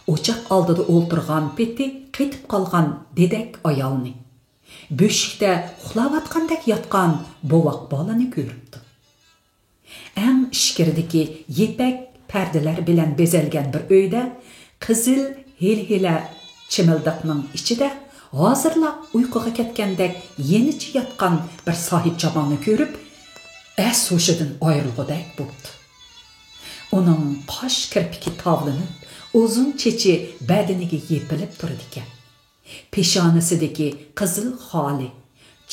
ئوچاق ئالدىدا ئولتۇرغان پېتى قېتىپ قالغان دېدەك ئايالنى، بۆشۈكتە ئۇخلاۋاتقاندەك ياتقان بوۋاق بالىنى كۆرۈپتۇ. ئەڭ ئىچكىرىدىكى يىپەك پەردىلەر بىلەن بېزەلگەن بىر ئۆيدە قىزىل ھېلىھېلە چىمىلدىقنىڭ ئىچىدە ھازىرلا ئۇيقۇغا كەتكەندەك يېنىچە ياتقان بىر ساھىبجامالنى كۆرۈپ، ئەس-ھوشىدىن ئايرىلغۇدەك بوپتۇ. ئۇنىڭ قاش كىرپىكى تاۋلىنىپ، ئۇزۇن چېچى بەدىنىگە يېپىلىپ تۇرىدىكەن. پېشانىسىدىكى قىزىل خالى،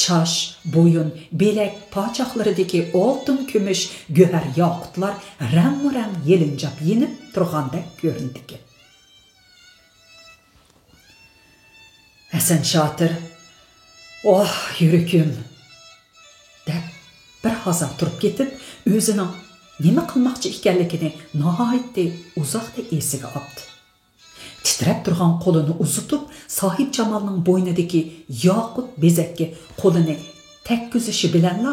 چاچ، بويۇن، بىلەك پاچاقلىرىدىكى ئالتۇن، كۈمۈش، گۆھەر، ياقۇتلار رەڭمۇرەڭ يېلىنجاپ يېنىپ تۇرغاندەك كۆرۈنىدىكەن. ھەسەن شاتىر، «ئاھ، يۈرىكىم!» دەپ، بىر ھازا تۇرۇپ كېتىپ، ئۆزىنىڭ نېمە قىلماقچى ئىكەنلىكىنى ناھايىتى ئۇزاقتا ئېسىگە ئاپتۇ. تىترەپ تۇرغان قولىنى ئۇزىتىپ، ساھىبجامالنىڭ بوينىدىكى ياقۇت بېزەككە قولىنى تەگكۈزۈشى بىلەنلا،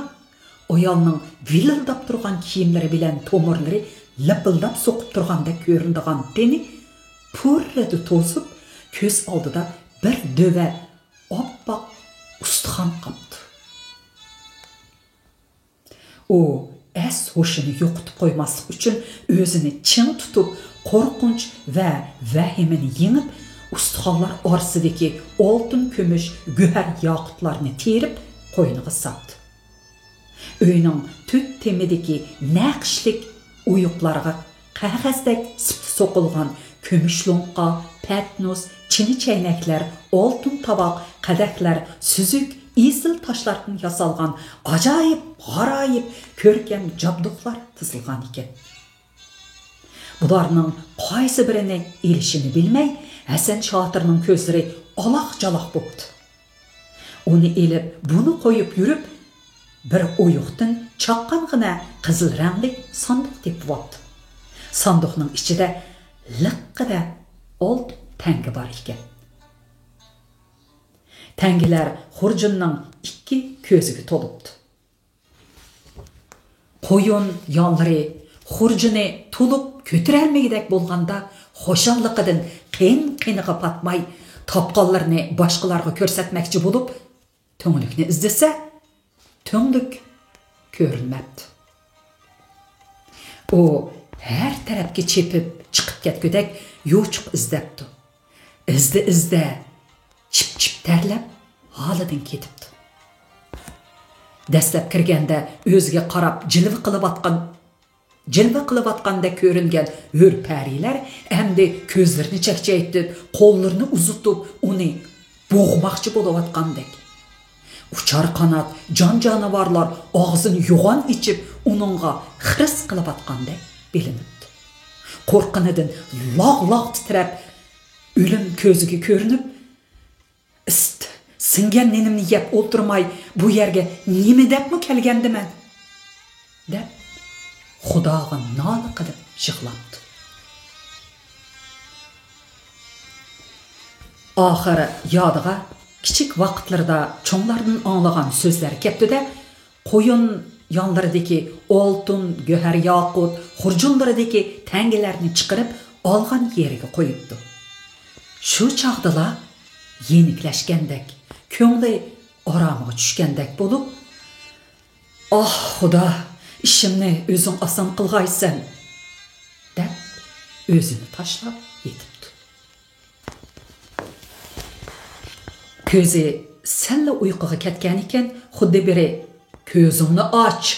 ئايالنىڭ ۋىلىلداپ تۇرغان كىيىملىرى بىلەن تومۇرلىرى لىپىلداپ سوقۇپ تۇرغاندەك كۆرۈنىدىغان تېنى پۇررىدە توزۇپ، كۆز ئالدىدا بىر دۆۋە ئاپئاق ئۇستىخان قاپتۇ. ئۇ ئەس-ھوشىنى يوقىتىپ قويماسلىق ئۈچۈن ئۆزىنى چىڭ تۇتۇپ، قورقۇنچ ۋە ۋەھىمىنى يېڭىپ، ئۇستىخانلار ئارىسىدىكى ئالتۇن، كۈمۈش، گۆھەر، ياقۇتلارنى تېرىپ قوينىغا ساپتۇ. ئۆينىڭ تۆت تېمىدىكى نەقىشلىك ئويۇقلارغا قەغەزدەك سىپتا سوقۇلغان كۈمۈش لوڭقا، پەتنۇس، چىنە چەينەكلەر، ئالتۇن تاۋاق، قەدەھلەر، سۈزۈك، ئېسىل تاشلاردىن ياسالغان ئاجايىپ، غارايىپ، كۆركەم جابدۇقلار تىزىلغان ئىكەن. بۇلارنىڭ قايسى بىرىنى ئېلىشىنى بىلمەي، ھەسەن شاتىرنىڭ كۆزلىرى ئالاق-جالاق بوپتۇ. ئۇنى ئېلىپ، بۇنى قويۇپ يۈرۈپ، بىر ئويۇقتىن چاققانغىنە قىزىل رەڭلىك ساندۇق تېپىۋاپتۇ. ساندۇقنىڭ ئىچىدە لىققىدە ئالتۇن تەڭگە بار ئىكەن. تەڭگىلەر خۇرجۇننىڭ ئىككى كۆزىگە تولۇپتۇ. قويۇن يانلىرى خۇرجۇنى تولۇپ كۆتۈرەلمىگۈدەك بولغاندا، خۇشاللىقىدىن قېن-قېنىغا پاتماي، تاپقانلىرىنى باشقىلارغا كۆرسەتمەكچى بولۇپ، تۈڭلۈكنى ئىزدىسە، تۈڭلۈك كۆرۈنمەپتۇ. ئۇ ھەر تەرەپكە چېپىپ چىقىپ كەتكۈدەك يوچۇق ئىزدەپتۇ. ئىزدە-ئىزدە، چىپ-چىپ تەرلەپ، ھالىدىن كېتىپتۇ. دەسلەپ كىرگەندە ئۆزىگە قاراپ جىلۋە قىلىۋاتقان، جىلۋە قىلىۋاتقاندەك كۆرۈنگەن ھۆر پەرىلەر ئەمدى كۆزلىرىنى چەكچەيتىپ، قوللىرىنى ئۇزىتىپ، ئۇنى بوغماقچى بولۇۋاتقاندەك. ئۇچار قانات جان-جانىۋارلار ئاغزىنى يوغان ئېچىپ، ئۇنىڭغا خىرىس قىلىۋاتقاندەك بىلىنىپتۇ. قورققىنىدىن لاغ-لاغ تىترەپ، ئۆلۈم كۆزىگە كۆرۈنۈپ، «ئىست، سىڭگەن نېنىمنى يەپ ئولتۇرماي، بۇ يەرگە نېمە دەپمۇ كەلگەندىمەن؟» دەپ، خۇداغا نالە قىلىپ يىغلاپتۇ. ئاخىر يادىغا كىچىك ۋاقىتلىرىدا چوڭلاردىن ئاڭلىغان سۆزلەر كەپتۇ-دە، قويۇن يانلىرىدىكى ئالتۇن، گۆھەر، ياقۇت خۇرجۇنلىرىدىكى تەڭگىلەرنى چىقىرىپ، ئالغان يېرىگە قويۇپتۇ. شۇ چاغدىلا يېنىكلەشكەندەك، كۆڭلى ئارامىغا چۈشكەندەك بولۇپ، «ئاھ، خۇدا، ئىشىمنى ئۆزۈڭ ئاسان قىلغايسەن!» دەپ، ئۆزىنى تاشلاپ يېتىپتۇ. كۆزى سەللا ئۇيقۇغا كەتكەنىكەن، خۇددى بىرى «كۆزۈڭنى ئاچ!»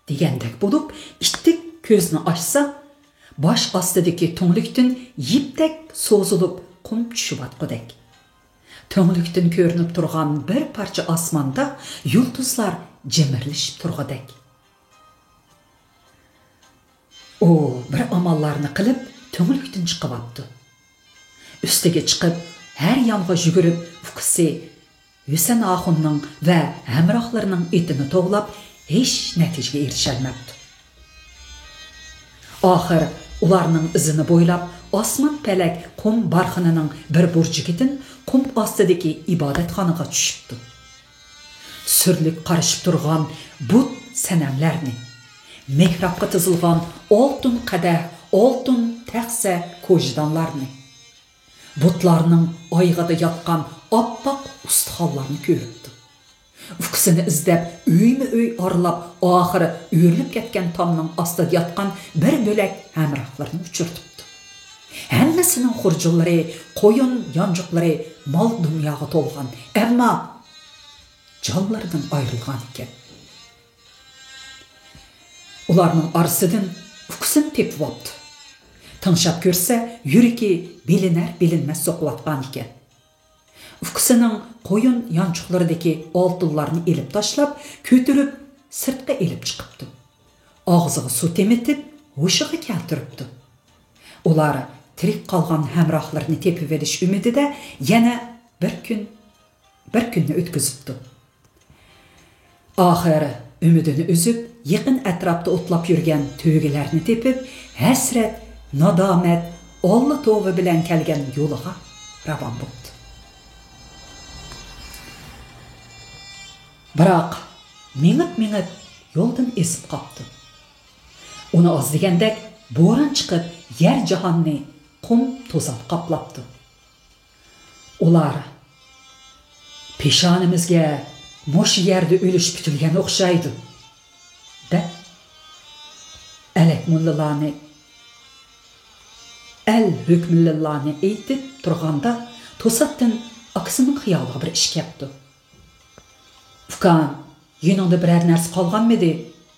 دېگەندەك بولۇپ، ئىتتىك كۆزىنى ئاچسا، باش ئاستىدىكى تۈڭلۈكتىن يىپتەك سوزۇلۇپ قۇم چۈشۈۋاتقۇدەك. تۈڭلۈكتىن كۆرۈنۈپ تۇرغان بىر پارچە ئاسماندا يۇلتۇزلار جىمىرلىشىپ تۇرغۇدەك. ئۇ بىر ئاماللارنى قىلىپ، تۈڭلۈكتىن چىقىۋاپتۇ. ئۈستىگە چىقىپ، ھەر يانغا يۈگۈرۈپ، ئۇكىسى ھۈسەن ئاخۇننىڭ ۋە ھەمراھلىرىنىڭ ئېتىنى توۋلاپ، ھېچ نەتىجىگە ئېرىشەلمەپتۇ. ئاخىر ئۇلارنىڭ ئىزىنى بويلاپ، ئاسمان پەلەك قۇم بارخىنىنىڭ بىر بۇرجىكىدىن قۇم ئاستىدىكى ئىبادەتخانىغا چۈشۈپتۇ. سۈرلۈك قارىشىپ تۇرغان بۇت سەنەملەرنى، مېھرابقا تىزىلغان ئالتۇن قەدەھ، ئالتۇن تەخسە كوژدانلارنى، بۇتلارنىڭ ئايىغىدا ياتقان ئاپئاق ئۇستىخانلارنى كۆرۈپتۇ. ئۇكىسىنى ئىزدەپ ئۆيمۇ ئۆي ئارىلاپ، ئاخىرى ئۆرۈلۈپ كەتكەن تامنىڭ ئاستىدا ياتقان بىر بۆلەك ھەمراھلىرىنى ئۇچرىتىپتۇ. ھەممىسىنىڭ خۇرجۇنلىرى، قويۇن يانچۇقلىرى مال دۇنياغا تولغان، ئەمما جانلىرىدىن ئايرىلغان ئىكەن. ئۇلارنىڭ ئارىسىدىن ئۇكىسىنى تېپىۋاپتۇ. تىڭشاپ كۆرسە، يۈرىكى بىلىنەر-بىلىنمەس سوقۇۋاتقان ئىكەن. ئۇكىسىنىڭ قويۇن يانچۇقلىرىدىكى ئالتۇنلارنى ئېلىپ تاشلاپ، كۆتۈرۈپ سىرتقا ئېلىپ چىقىپتۇ. ئاغزىغا سۇ تېمىتىپ، ھوشىغا كەلتۈرۈپتۇ. ئۇلار تىرىك قالغان ھەمراھلىرىنى تېپىۋېلىش ئۈمىدىدە يەنە بىر كۈن، بىر كۈننى ئۆتكۈزۈپتۇ. ئاخىر ئۈمىدىنى ئۈزۈپ، يېقىن ئەتراپتا ئوتلاپ يۈرگەن تۆگىلەرنى تېپىپ، ھەسرەت، نادامەت، ئاللا توۋا بىلەن كەلگەن يولىغا راۋان بوپتۇ. بىراق، مېڭىپ-مېڭىپ يولدىن ئېزىپ قاپتۇ. ئۇنى ئاز دېگەندەك بوران چىقىپ، يەر جاھاننى قۇم توزان قاپلاپتۇ. ئۇلار، «پېشانىمىزگە مۇشۇ يەردە ئۆلۈش پۈتۈلگەن ئوخشايدۇ» دەپ، ئەلەك مۇللىلارنى، ئەل ھۆكمىلىلارنى ئېيتىپ تۇرغاندا، توساتتىن ئاكىسىنىڭ خىيالىغا بىر ئىش كەپتۇ. «ئۇكام، يېنىڭدا بىرەر نەرسە قالغانمىدى؟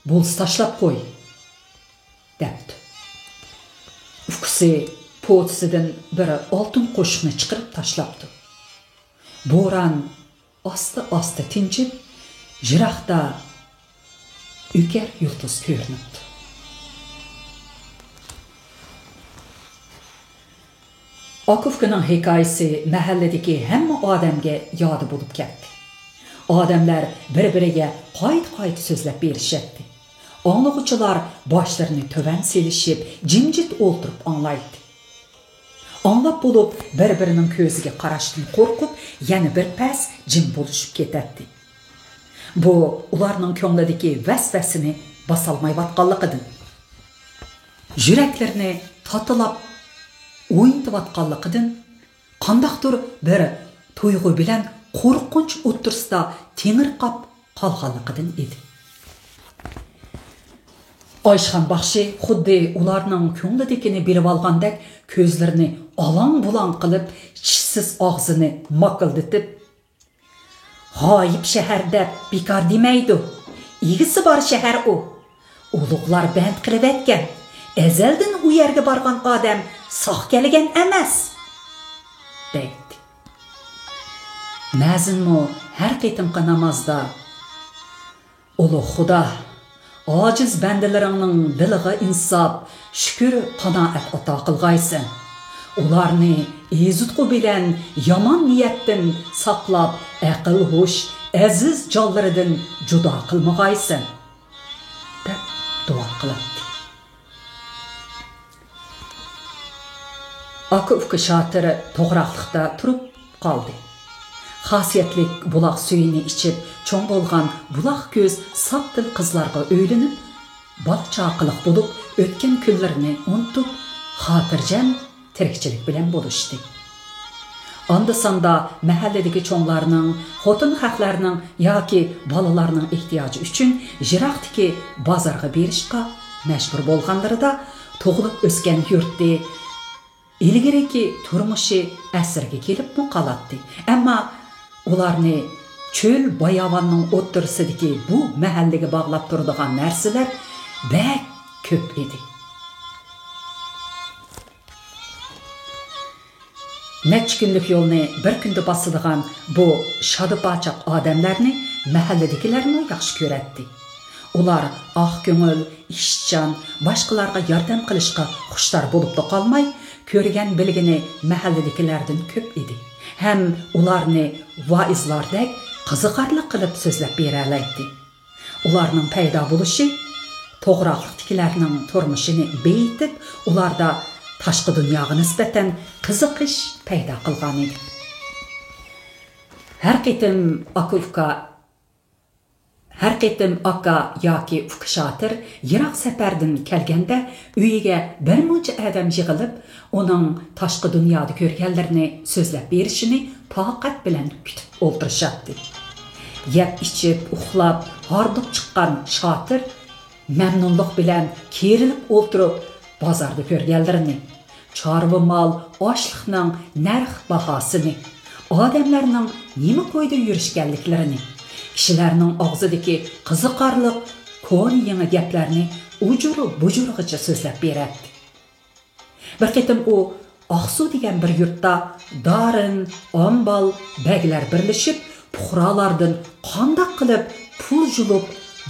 بولسا تاشلاپ قوي» دەپتۇ. ئۇكىسى پوتىسىدىن بىر ئالتۇن قوشۇقنى چىقىرىپ تاشلاپتۇ. بوران ئاستا-ئاستا تىنچىپ، يىراقتا ئۆكەر يۇلتۇز كۆرۈنۈپتۇ. ئاكا-ئۇكىنىڭ ھېكايىسى مەھەللىدىكى ھەممە ئادەمگە يادى بولۇپ كەتتى. ئادەملەر بىر-بىرىگە قايتا-قايتا سۆزلەپ بېرىشەتتى. ئاڭلىغۇچىلار باشلىرىنى تۆۋەن سېلىشىپ، جىمجىت ئولتۇرۇپ ئاڭلايتتى. ئاڭلاپ بولۇپ، بىر-بىرىنىڭ كۆزىگە قاراشتىن قورقۇپ، يەنە بىر پەس جىم بولۇشۇپ كېتەتتى. بۇ ئۇلارنىڭ كۆڭلىدىكى ۋەسۋەسىنى باسالمايۋاتقانلىقىدىن، يۈرەكلىرىنى تاتىلاپ ئوينىتىۋاتقانلىقىدىن، قانداقتۇر بىر تۇيغۇ بىلەن قورقۇنچ ئوتتۇرىسىدا تېڭىرقاپ قالغانلىقىدىن ئىدى. ئايشىخان باخشى خۇددى ئۇلارنىڭ كۆڭلىدىكىنى بىلىۋالغاندەك كۆزلىرىنى ئالاڭ-بۇلاڭ قىلىپ، چىشسىز ئاغزىنى ماكىلدىتىپ، «غايىب شەھەر دەپ بىكار دېمەيدۇ. ئىگىسى بار شەھەر ئۇ. ئۇلۇغلار بەند قىلىۋەتكەن. ئەزەلدىن ئۇ يەرگە بارغان ئادەم ساق كەلگەن ئەمەس» دەيتتى. مەزىنمۇ ھەر قېتىمقى نامازدا، «ئۇلۇغ خۇدا، ئاجىز بەندىلىرىڭنىڭ دىلىغا ئىنساپ، شۈكۈر، قانائەت ئاتا قىلغايسەن. ئۇلارنى ئېزىتقۇ بىلەن يامان نىيەتتىن ساقلاپ، ئەقىل-ھوش، ئەزىز جانلىرىدىن جۇدا قىلمىغايسەن» دەپ دۇئا قىلاتتى. ئاكا-ئۇكا شاتىر توغراقلىقتا تۇرۇپ قالدى. خاسىيەتلىك بۇلاق سۈيىنى ئىچىپ چوڭ بولغان بۇلاق كۆز ساپ دىل قىزلارغا ئۆيلىنىپ، بالا-چاقىلىق بولۇپ، ئۆتكەن كۈنلىرىنى ئۇنتۇپ، خاتىرجەم تىرىكچىلىك بىلەن بولۇشتى. ئاندا-ساندا مەھەللىدىكى چوڭلارنىڭ، خوتۇن خەقلەرنىڭ ياكى بالىلارنىڭ ئېھتىياجى ئۈچۈن يىراقتىكى بازارغا بېرىشقا مەجبۇر بولغانلىرىدا، تۇغۇلۇپ ئۆسكەن يۇرتى، ئىلگىرىكى تۇرمۇشى ئەسىرگە كېلىپمۇ قالاتتى. ئەمما ئۇلارنى چۆل باياۋاننىڭ ئوتتۇرىسىدىكى بۇ مەھەللىگە باغلاپ تۇرىدىغان نەرسىلەر بەك كۆپ ئىدى. نەچچە كۈنلۈك يولنى بىر كۈندە باسىدىغان بۇ شادىپاچاق ئادەملەرنى مەھەللىدىكىلەرمۇ ياخشى كۆرەتتى. ئۇلار ئاق كۆڭۈل، ئىشچان، باشقىلارغا ياردەم قىلىشقا خۇشتار بولۇپلا قالماي، كۆرگەن بىلگىنى مەھەللىدىكىلەردىن كۆپ ئىدى ھەم ئۇلارنى ۋائىزلاردەك قىزىقارلىق قىلىپ سۆزلەپ بېرەلەيتتى. ئۇلارنىڭ پەيدا بولۇشى توغراقلىقتىكىلەرنىڭ تۇرمۇشىنى بېيىتىپ، ئۇلاردا تاشقى دۇنياغا نىسبەتەن قىزىقىش پەيدا قىلغانىدى. ھەر قېتىم ئاكا-ئۇكا، ھەر قېتىم ئاكا ياكى ئۇكا شاتىر يىراق سەپەردىن كەلگەندە، ئۆيىگە بىر مۇنچە ئادەم يىغىلىپ، ئۇنىڭ تاشقى دۇنيادا كۆرگەنلىرىنى سۆزلەپ بېرىشىنى تاقەت بىلەن كۈتۈپ ئولتۇرۇشاتتى. يەپ-ئىچىپ، ئۇخلاپ، ھاردۇق چىققان شاتىر مەمنۇنلۇق بىلەن كېرىلىپ ئولتۇرۇپ، بازاردا كۆرگەنلىرىنى، چارۋا مال، ئاشلىقنىڭ نەرخ باھاسىنى، ئادەملەرنىڭ نېمە كويدا يۈرۈشكەنلىكلىرىنى، كىشىلەرنىڭ ئاغزىدىكى قىزىقارلىق كونا يېڭى گەپلەرنى ئۇجۇر-بۇجۇرغىچە سۆزلەپ بېرەتتى. بىر قېتىم ئۇ ئاقسۇ دېگەن بىر يۇرتتا دارىن، ئامبال، بەگلەر بىرلىشىپ، پۇقرالاردىن قانداق قىلىپ پۇل يۇلۇپ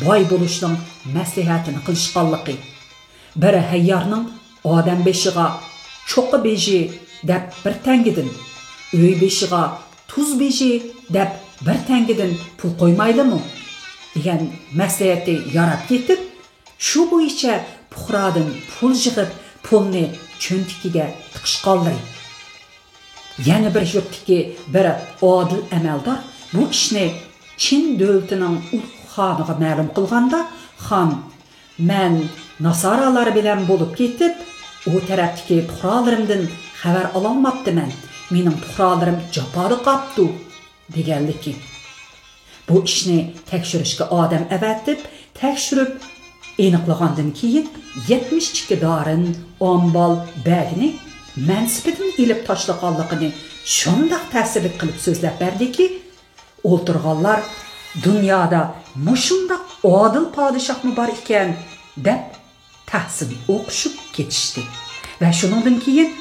باي بولۇشنىڭ مەسلىھەتىنى قىلىشقانلىقى، بىر ھەييارنىڭ ئادەم بېشىغا چوققا بېجى دەپ بىر تەڭگىدىن، ئۆي بېشىغا تۇز بېجى دەپ بىر تەڭگىدىن پۇل قويمايلىمۇ؟ دېگەن مەسلىھەتى ياراپ كېتىپ، شۇ بويىچە پۇقرادىن پۇل يىغىپ، پۇلنى چۆنتىكىگە تىقىشقانلىرى. يەنە بىر يۇرتتىكى بىر ئادىل ئەمەلدار بۇ ئىشنى چىن دۆلىتىنىڭ ئۇلۇغ خانىغا مەلۇم قىلغاندا، خان، مەن ناسارالار بىلەن بولۇپ كېتىپ، ئۇ تەرەپتىكى پۇقرالىرىمدىن خەۋەر ئالالماپتىمەن. مېنىڭ پۇقرالىرىم جاپادا قاپتۇ، دېگەنلىكى. بۇ ئىشنى تەكشۈرۈشكە ئادەم ئەۋەتىپ، تەكشۈرۈپ ئېنىقلىغاندىن كېيىن، يەتمىش ئىككى دارىن، ئامبال، بەگنى مەنسىپىدىن ئېلىپ تاشلىغانلىقىنى شۇنداق تەسىرلىك قىلىپ سۆزلەپ بەردىكى، ئولتۇرغانلار، «دۇنيادا مۇشۇنداق ئادىل پادىشاھمۇ بار ئىكەن» دەپ تەھسىن ئوقۇشۇپ كېتىشتى. ۋە شۇنىڭدىن كېيىن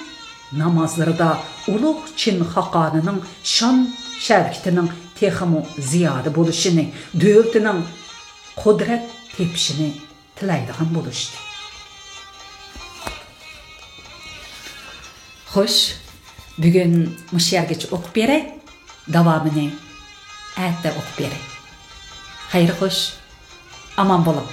نامازلىرىدا ئۇلۇغ چىن خاقانىنىڭ شان-شەۋكىتىنىڭ تېخىمۇ زىيادە بولۇشىنى، دۆلىتىنىڭ قۇدرەت تېپىشىنى تىلەيدىغان بولۇشتى. خوش، بۈگۈن مۇشۇ يەرگىچە ئوقۇپ بېرەي. داۋامىنى ئەتە ئوقۇپ بېرەي. خەير خوش، ئامان بولۇڭ.